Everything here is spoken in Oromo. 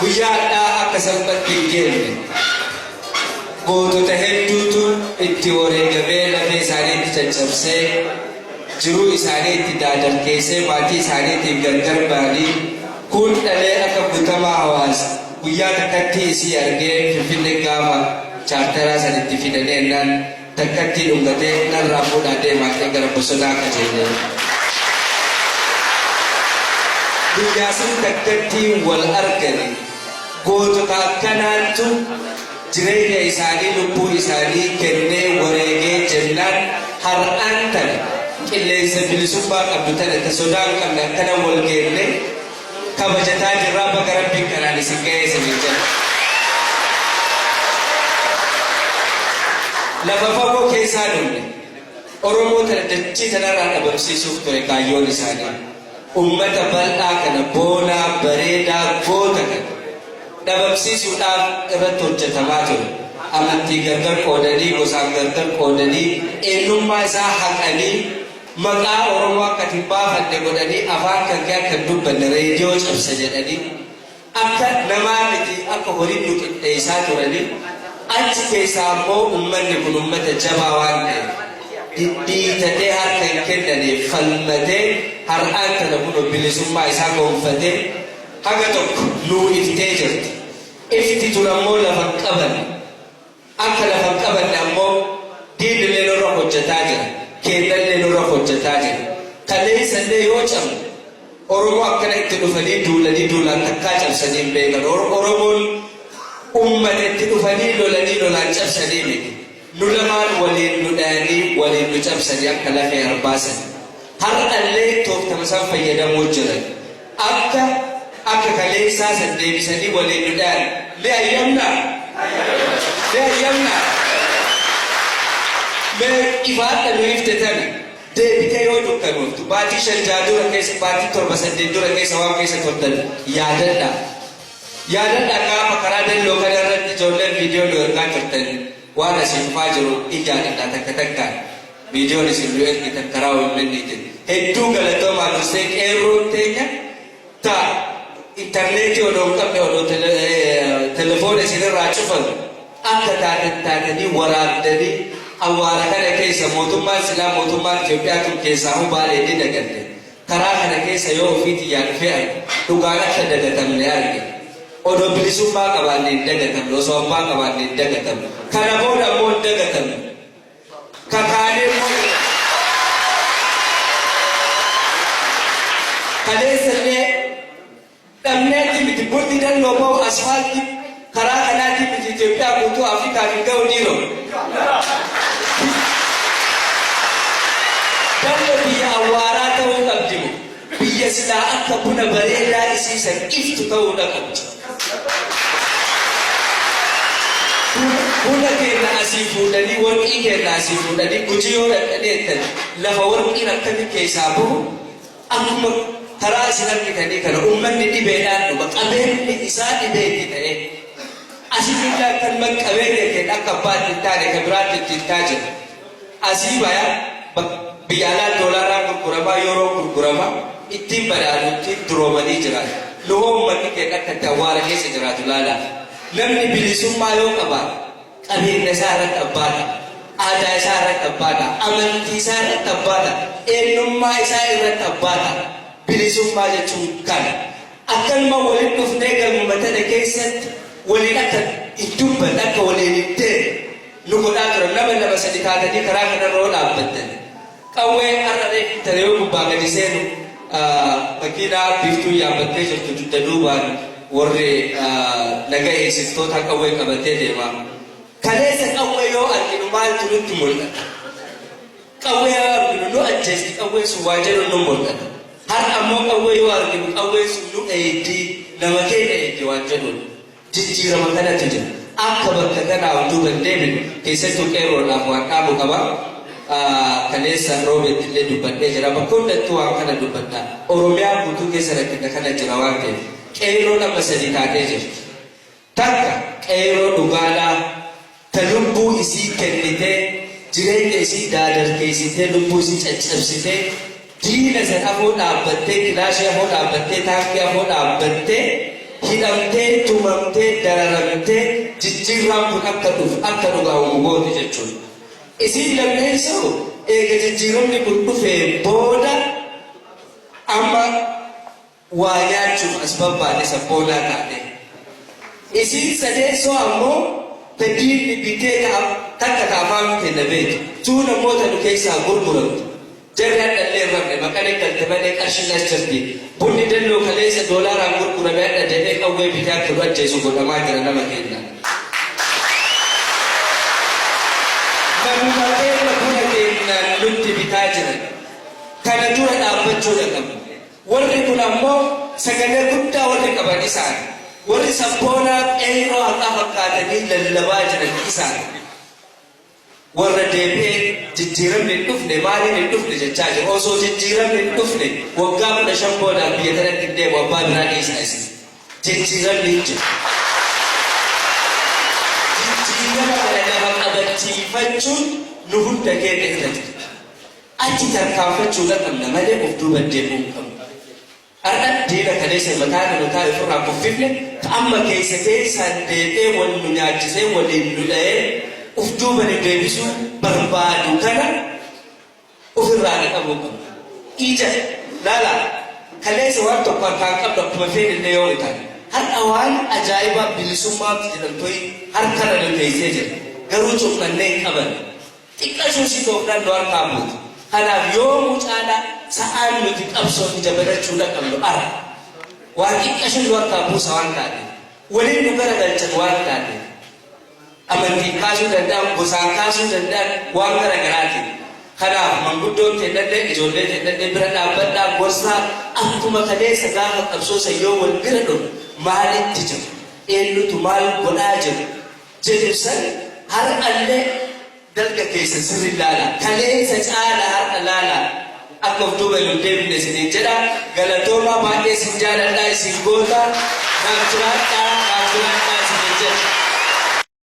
Guyyaa hadhaa akka salphatti hin geenne. Gootota hedduutu itti wareegamee lafee isaanii itti caccabsee, jiruu isaanii itti daadarkeessee maatii isaaniitiin gargar bahanii kuun dhalee akka Guutamaa Hawaas guyyaa takkattii isii argee Finfinnee gaafa chaartaraa san itti fidanii ennaan takkattii dhungatee narraa fuudhaa deemaa jedhee gara bosonaa qajeele. Guyyaa san takkattii wal argani. Gootota akkanaattu jireenya isaanii lubbuu isaanii kennee wareegee jennaan har'aan tana qilleensa bilisummaa qabdu tana ta sodaa hin qabne akkana wal geennee kabajataa jirraa baga rabbiin kanaan isin gahee isiniin jedha. Lafa fagoo keessaa dhufne. Oromoo tana dachii tanarraa dhabamsiisuuf ture kaayyoon isaanii. Ummata bal'aa kana boonaa, bareedaa, goota kana dhabamsiisuudhaaf irratti hojjetamaa ture. Amantii gargar qoodanii, gosaan gargar qoodanii, eenyummaa isaa haqanii, maqaa Oromoo akka ati hin baafanne godhanii, afaan kan kee akka hin dubbanne reediyoo cabsa jedhanii, Akka namaa miti akka horii nu qixxeessaa turani, achi keessaa ammoo ummanni kun ummata jabaa waan ta'eef dhidhiitatee harka hin kennanee falmatee har'aan tana kunoo bilisummaa isaa gonfatee haga tokko nuu iftee jirti. Ifti tun ammoo lafa hin qabanne. Akka lafa hin qabanne ammoo diinnillee nurra hojjataa jira. Keennallee nurra hojjataa jira. Kaleessallee yoo cabne Oromoo akkana itti dhufanii duulanii duulaan takkaa cabsanii hin beekan. Oromoon ummata itti dhufanii lolanii lolaan cabsanii miti. Nu lamaan waliin nu dhayanii waliin nu cabsanii akka lafee arbaa san. Har'allee tooftama san fayyadamuu jiran. Akka akka kaleessaa san deebisanii waliin nu dhayan ni hayyamnaa? Ni hayyamnaa? Mee ifa har'a nu ifte tana deebitee yoo dukkanooftu baatii 5 6 dura keessa baatii 7 8 dura keessa waan keessa turtan yaadadhaa. Yaadadhaa gaafa karaa dalloo kana irratti ijoolleen viidiyoo nu ergaa turtan waan asii dhufaa jiru in yaadadhaa takka takkaan. Viidiyoon isin nu ergitan karaa omn tiin hedduu galatoomaa dursee qeerroon teenya ta intarneetii odoo hin qabne odoo telefoona isin irraa cufame akka taatan taatanii waraabdanii awwaara kana keessa mootummaan silaa mootummaan Itoophiyaa tun keessaahuu Baalee ni dagatte karaa kana keessa yoo ofii tiyyaa dhufee arge dhugaan akka dagatamne arge odoo bilisummaa qabaanne hin dagatamne osoo abbaa qabaanne hin dagatamne kana booda ammoo hin dagatamne. Kakaanee immoo kaleessa illee dhabneetti miti bunni dalloo bahu asfaaltii karaa kanaatiin miti Itoophiyaa guutuu Afrikaaf hin ga'u dhiiroo. Dallo biyya awwaaraa ta'uu qabdi moo biyya silaa akka buna bareedaa isii san iftu ta'uudha qabdi. Buna keenna asii fuudhanii, worqii keenna asii fuudhanii Gujii yoo dhaqxanii jettan lafa worqiin akkami keessaa bahu akkuma karaa isin argitanii kana ummanni dhibeedhaan dhuma qabeenni isaa dhibee itti ta'ee asittillee akkanuma qabeenya keenya akka abbaa itti hin taane ka biraatti itti hin taa jira. Asii baya biyya alaa doolaaraan gurgurama, yooroon gurgurama, ittiin badhaadhu, ittiin duroomanii jiraatu. Nu hoo ummanni keenya akka itti awwaara keessa jiraatu laalaa. Namni bilisummaa yoo qabaate qabeenya isaa irratti abbaa ta'a. Aadaa isaa irratti abbaa ta'a. Amantii isaa irratti abbaa ta'a. Eenyummaa isaa irratti abbaa ta'a. Bilisummaa jechuun kana. Akkanuma walitti dhufnee galmuma tana keessatti waliin akka hin dubbanne, akka waliin hin deemne nu godhaa turan. Nama lama sadi taatanii karaa kanarra yoo dhaabbattan qawwee har'a reeffi tana yoo gubbaa gadi seenu makiinaa biiftuun yaabbattee jirtu dugda duubaan warri naga eegsiftootaa qawwee qabatee deema. Kaleessa qawwee yoo arginu maaltu nutti mul'ata? Qawwee yoo arginu nu ajjeesti qawween sun waa jedhuun nu mul'ata. Har'a ammoo qawwee yoo arginu qawween sun nu eeydi, nama keenya eeydi waan jedhuun. Jijjiirama kanatu jira. Akka bakka kanaa of duuba hin deebine keessattuu qeerroodhaaf waan dhaamu qaba. Kaleessa Roobeetti illee dubbadhee jira. Bakka hundattuu waan kana dubbadha. Oromiyaa guutuu keessa rakkina kana jira waan ta'eef. Qeerroon amma sadi taatee jirti. Takka qeerroo dhugaadhaa ta lubbuu isii kennitee, jireenya isii daadarkeessitee, lubbuu isii caccabsitee, diina san afoo dhaabbattee, kilaashii afoo dhaabbattee, taankii afoo dhaabbattee, Hidhamtee, tumamtee, dararamtee jijjiirraan kun akka dhufu, akka dhugaamu goote jechuudha. Isiin lammeessoo eega jijjiiramni kun dhufee booda amma waa nyaachuuf as babbaate sabboonaa taate. Isiin sadeessoo ammoo ta diinni bitee takka ta afaan kenna beektu. Tuun ammoo ta nu keessaa gurguramtu. Jarri hadhallee hin rafne, Maqalee galte malee qarshiin as jirti. Bunni dalloo kaleessa doolaaraan gurgurame hadha deemee qawwee bitee akka nu ajjeesu godhamaa jira nama keenya. Namuma keenya buna keenyaan nutti bitaa jiran. Kana dura dhaabbachuudha qabna. Warri kun ammoo sagalee guddaa warri qaban isaan. Warri sabboonaa qeerroo haqaa fakkaatanii lallabaa jiran isaan. Warra deebi'ee jijjiiramni hin dhufne, maaliin hin dhufne jechaa jiru. Osoo jijjiiramni hin dhufne waggaa 15 boodaan biyya tanatti hin deemu, abbaa biraa dhiisaa isin. Jijjiiramni hin jiru. Jijjiirama kana lafa qabachiifachuun nu hunda keenya irra jira. Achi tarkaanfachuudha qabna malee of duuba deebi'uu hin qabnu. Har'a diina kaleessa mataa nu taa'e ofirraa kuffifne, ka amma keessa keessaan deebi'ee wal nu nyaachisee, waliin nu dha'ee uf duuba nu deebisuu barbaadu kana ofirraa dhaqabuu qabna. Ija laala, kaleessa waan tokko harkaan qabdu akkuma feene illee yoo utaale. Har'a waan ajaa'ibaa bilisummaa jedhamtu harkarra nu teessee jira. Garuu cuqqannee hin qabanne. Xiqqashuu si toofnaan nu harkaa buuti. Kanaaf yoomuu caalaa sa'aan nuti qabsoo ija banachuudha qabnu ara. Waan xiqqashuu nu harkaa buusa waan taateef. Waliin nu garagalchan waan taateef. Amantiin kaasuu danda'an, gosaan kaasuu danda'an, waan gara garaatiin. Kanaaf manguddoon teennallee, ijoollee teennallee bira dhaabbadhaa, gorsaa. Akkuma kaleessa gaafa qabsoo san yoo wal bira dhufu maalitti jira? Eenyutu maal godhaa jira? Jedhu san har'allee dalga keessan sirri laala. Kaleessa caala har'a laala. Akka of duuba hin deebine isiniin jedha. Galatoomaa, baay'ee isin jaaladhaa, isin goota. Naaf jiraadhaa.